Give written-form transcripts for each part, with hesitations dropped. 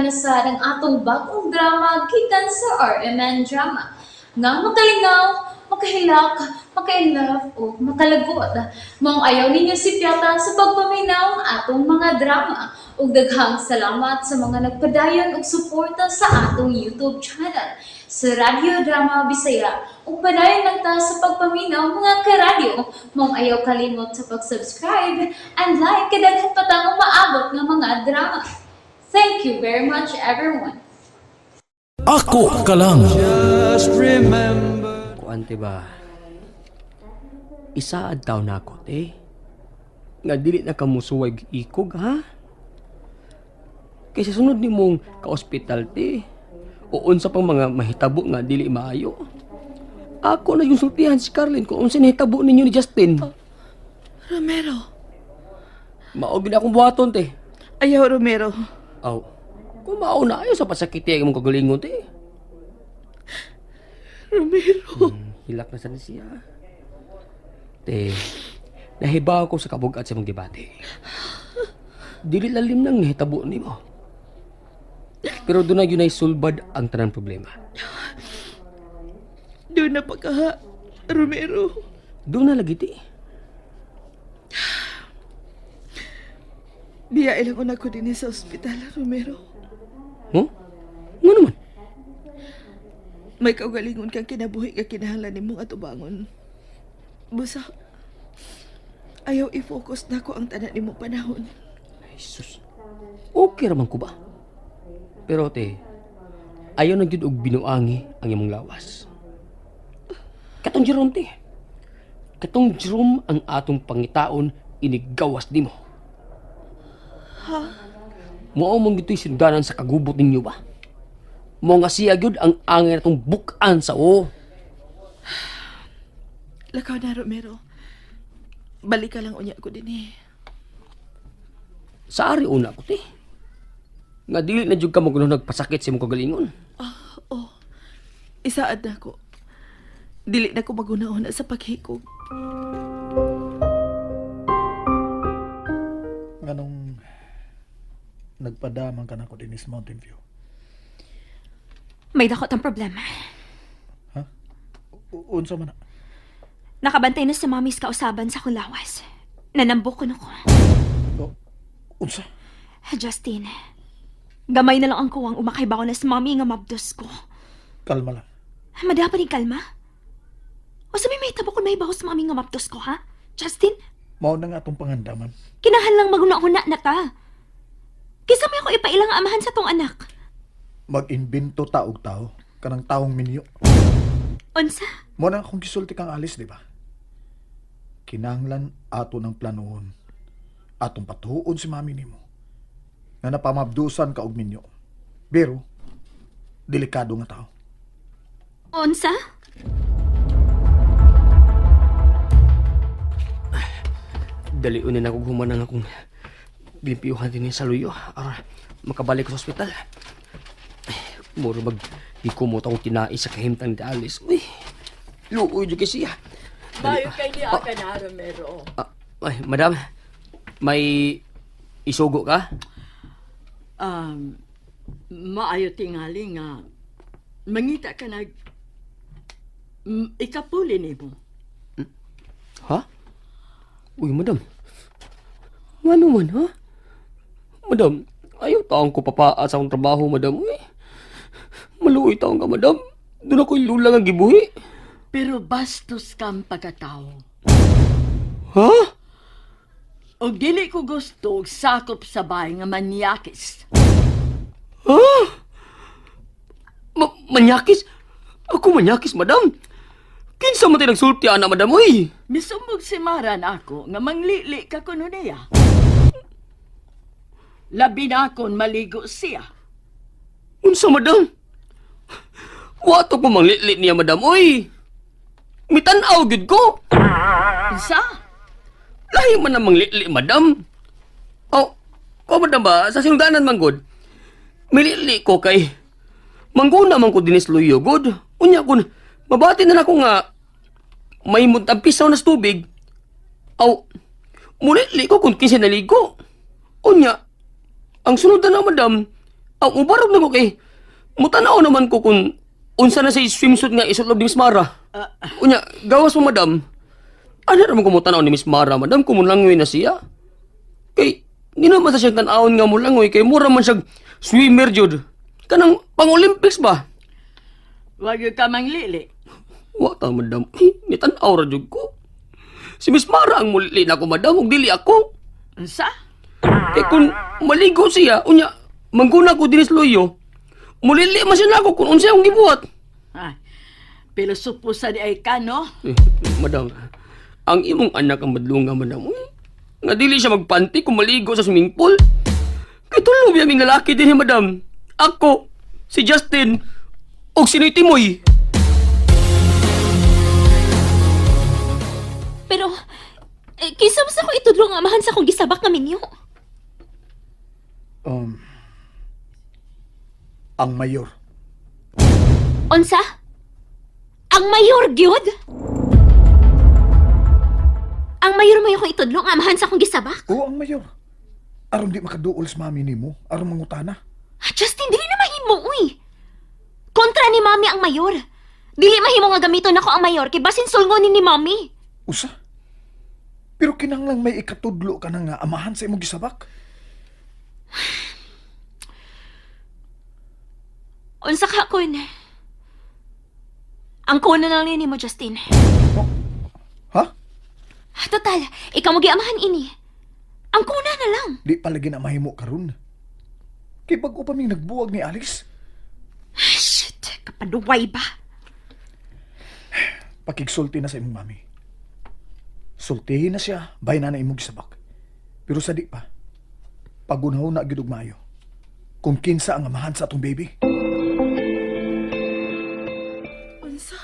na sad ang atong bagong drama gikan sa RMN Drama. Nga makalingaw, makahilak, maka-inlove o makalagot. Maong ayaw ninyo sipyata sa pagpaminaw ang atong mga drama. Ug daghang salamat sa mga nagpadayon og suporta sa atong YouTube channel sa Radyo Drama Bisaya. Ug padayon lang ta sa pagpaminaw, mga karadyo. Maong ayaw kalimot sa pag-subscribe and like kay daghan pa tang umaabot nga mga drama. Thank you very much, everyone. Ako ka lang. Kuan ti ba? Isaad taw na ako, te. Nga dili na ka musuway ikog, ha? Kaysa sunod nimong ka-ospital, te. O unsa pang mga mahitabo nga dili maayo. Ako na yung sultihan si Carlin kung unsa nahitabo ninyo ni Justin. Romero. Mao gid akong buhaton, te. Ayaw, Romero. Aw. Kung mao na ayo sa pasakiti ang imong kagalingon, te. Romero. Hilak na sana siya. Te, nahibaw ko sa kabugat sa mong debate. Dili lalim nang nahitabo nimo. Pero doon na yun ay sulbad ang tanan problema. Doon na pagkaha, Romero. Doon na lagi, te. Diya ilang una ko din sa ospital, Romero. Huh? Nga naman? May kaugalingon kang kinabuhi nga kinahanglan nimong atubangon. Busa, ayaw i-focus na ko ang tanan nimong panahon. Ay, sus. Okay raman ko ba? Pero te, ayaw na gyud og binuangi ang imong lawas. Katong Jerome, te. Katong Jerome ang atong pangitaon inigawas nimo. Ha? Mao man gito'y sindanan sa kagubot ninyo ba? Mao nga siya gyud ang angay natong bukan sa o. Lakaw na, Romero. Balik ka lang unya ko din eh. Sa ari una ko, te. Nga dili na jud ka magulo nagpasakit sa imong kagalingon. Ah, oh. Isaad na ko. Dili na ko maguna-una sa paghikog. Nganong nagpadamang ka na ko dinis Mountain View? May dakot ang problema. Ha? Unsa man na? Nakabantay na si mami sa kausaban sa akong lawas. Nanambok ko na ko. O, unsa? Justin, gamay na lang ang kuwang umakay ba ko na si mami nga mabdos ko. Kalma lang. Madapa ni kalma? O sa may tabo kung may baho sa mami nga mabdos ko, ha? Justin, Mao na nga atong pangandaman. kinahanlang maguna-una na ta. Kisa may ako ipailang amahan sa tong anak. Mag-imbento ta og tao kanang taong minyo. Unsa? Mao na akong gisulti kang Alice, di ba? Kinahanglan ato ng planuhon. Atong patuon si mami nimo. Nga napamabdusan ka og minyo. Pero delikado nga tao. Unsa? Dali na ako human ang akong limpiyuhan din sa luyo. Ara, makabalik ko sa ospital. Ay, muro mag ikumot akong kinai sa kahimtang ni Alice. Uy, luoy jud kay siya. Bayo kay niya ka na, Romero. Ah, ay, madam, may isugo ka? Um, maayo tingali nga mangita ka nag ikapuli nimo. Ha? Uy, madam. Ngano man, ha? Madam, ayaw taong ko papaa sa akong trabaho, madam. Uy, maluoy taong ka, madam. Doon ako'y lulang ang gibuhi. Pero bastos kang pagkatao. Ha? O dili ko gusto og sakop sa bahay nga manyakis. Ha? Manyakis? Ako manyakis, madam. Kinsa man tayo nagsulti, ana, madam, uy. Misumog si Maran ako nga manglili ka kuno niya. Labi na akon maligo siya. Unsa, madam? Wato ko manglili niya, madam, uy. Mitanaw, gid ko. Unsa? Lahi man ang manglili, madam. Oh, ko madam ba, sa sinugdanan man god. Milili ko kay mangguna man ko dinis luyo god. Unya kun mabati na nako nga may muntampisaw na sa tubig. Aw, mulili ko kung kinsa naligo. Unya, ang sunod na, madam, Aw, mubarog na ko kay. Mutanaw naman ko kung unsa na sa swimsuit nga isulob ni Miss Mara. Unya, gawas mo, madam. Ano naman ko mutanaw ni Miss Mara, madam, kung mulangoy na siya. Kay, di naman sa siyang tanawon nga mulangoy, kay mura man siyang swimmer, jud. Kanang pang-Olympics ba? Wag yun ka manglili. Wa ta, madam. Eh, Nitanaw ra jud ko. Si Miss Mara ang muli na ako, madam, ug dili ako. Unsa? Kay kung maligo siya, unya, mangguna ko dinis loyo, mulili man siya nako kung unsa akong gibuhat. Ay, pero supusa di ay ka, no? Eh, madam, ang imong anak ang madlunga, madam. Uy, nga dili siya magpanti kung maligo sa swimming pool. Kay tulo biya ming lalaki din, madam. Ako, si Justin, og si Noy Timoy. Pero, eh, kinsa man sa ko itudlo nga amahan sa akong gisabak nga minyo? Ang mayor. Unsa? Ang mayor gyud? Ang mayor mo yung itudlo nga amahan sa akong gisabak? Oo, ang mayor. Aron di makaduol sa mami nimo, aron mangutana. Ah, Justin, dili na mahimo, uy. Kontra ni Mami ang mayor. Dili mahimo nga gamiton nako ang mayor kay basin sulngonin ni Mami. Usa. Pero kinahanglan may ikatudlo ka na nga amahan sa imong gisabak. Unsa ka kun? Ang kuno na lang nimo, Justin. Ha? Total, ikaw mo giamahan ini. Ang kuna na lang. Di palagi na mahimo karon. Kay bag-o pa ming nagbuwag ni Alice. Ah, shit, kapaduway ba? Pakigsulti na sa imong mami. Sultihin na siya, bay na na imong gisabak. Pero sa di pa, pagunhaw na gyud og maayo. Kung kinsa ang amahan sa atong baby. Unsa?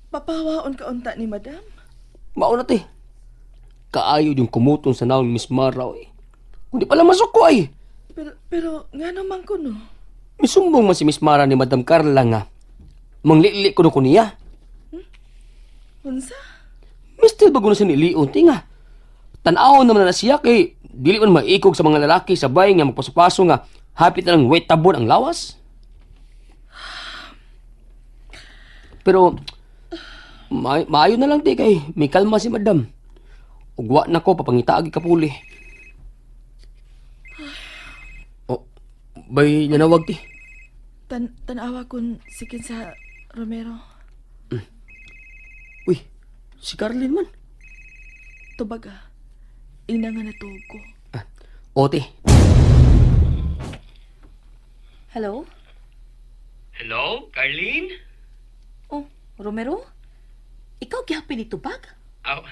Papawaon ka unta ni madam? Mauna te. Kaayo yung kumuton sa naon ni Miss Mara, oy. Kundi pala masuko ay. Pero, pero nga naman ko no. Misumbong man si Miss Mara ni Madam Carla nga. Manglili ko ko niya. Unsa? Mister bago na siya nilion, ti nga. Tanaw naman na siya kay dili man maikog sa mga lalaki sabay nga magpaso-paso nga hapit na lang wet tabon ang lawas. Pero maayo na lang ti kay may kalma si madam. Ugwa na ko papangitaagi kapuli. Oh, bay nanawag ti. Tanawa kun si kinsa Romero. Uy, si Carlin man. Tubaga. Ina nga natuog ko. Ah, ote. Hello? Hello, Carlin? Oh, Romero? Ikaw gihapon ni tubag? Oh,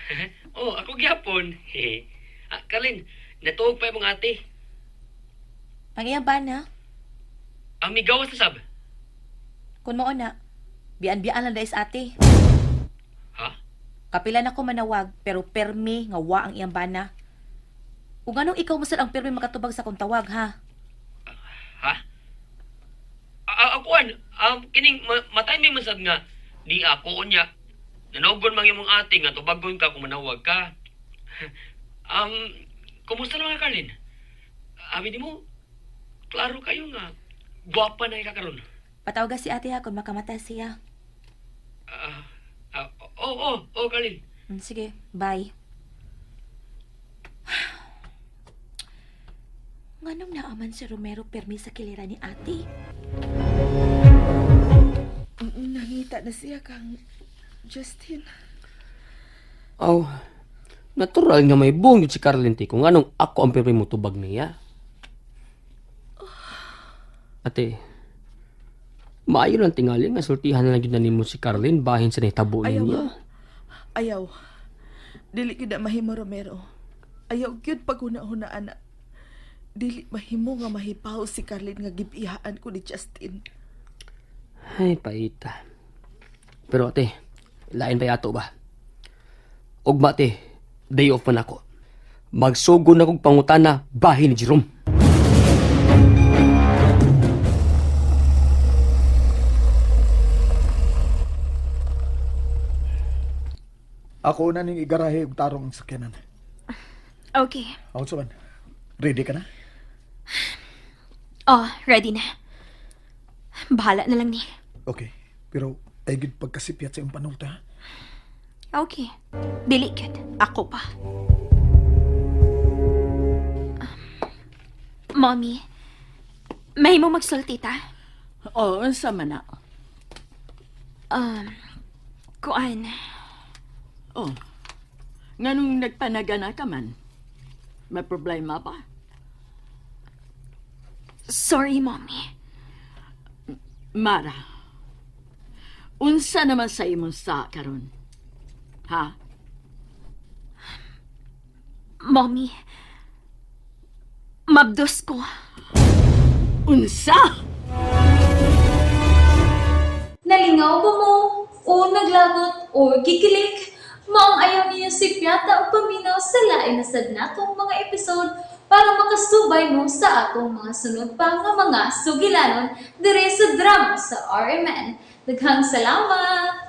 oh ako gyapon. Ah, Carlin, natuog pa imong ate. Ang iyang bana, Ang migawas na sab. kun mao na, bian-bian lang dais ate. Ha? Kapila na ko manawag, pero permi nga wa ang iyang bana. Ug anong ikaw masad ang permi makatubag sa akong tawag, ha? Ha? Akuan, kining matay may man sad nga di ako unya. Nanogon man imong ate nga tubagon ka kung manawag ka. Kumusta naman ka, Carlin? Abi nimo, klaro kayo nga gwapa na ka karon. Patawaga si ate ha kung makamata siya. Ah, ah, oo, oh, oh, Carlin. Sige, bye. Nganong naaman si Romero permi sa kilira ni ate? Nangita na siya kang Justin. Aw, natural nga may buong yun si Carlin ti kung anong ako ang pirmi mo tubag niya. Ate, maayo lang tingali nga sultihan na lang yun na nimo si Carlin bahin sa nahitabo Ayaw. niya. Ayaw. Dili gyud na mahimo Romero. Ayaw gyud paghuna-huna ana. Dili mahimo nga mahipaw si Carlin nga gibihaan ko ni Justin. Ay, paita. Pero ate, lain pa yato ba? Ugma ate, day off man ako. Magsugo na kong pangutana bahin ni Jerome. Ako na ning igarahe og tarong ang sakyanan. Okay. Ako sa man. Ready ka na? Oh, ready na. Bahala na lang ni. Okay, pero ay gid pagkasipyat sa imong panulta, ha? Okay. Dili gyud. Ako pa. Mommy, may mo magsulti ta? Oh, unsa man na? Kuan, Oh. Nganong nagpanagana ka man? May problema ba? Sorry, Mommy. Mara. Unsa naman sa imong sa karon? Ha? Mommy, mabdos ko. Unsa? Nalingaw ba mo? O naglagot o gikilig? Maong ayaw niyo si Piata o paminaw sa lain na sad natong mga episode para makasubay mo sa atong mga sunod pa nga mga sugilanon dire sa drama sa RMN. Daghang salamat!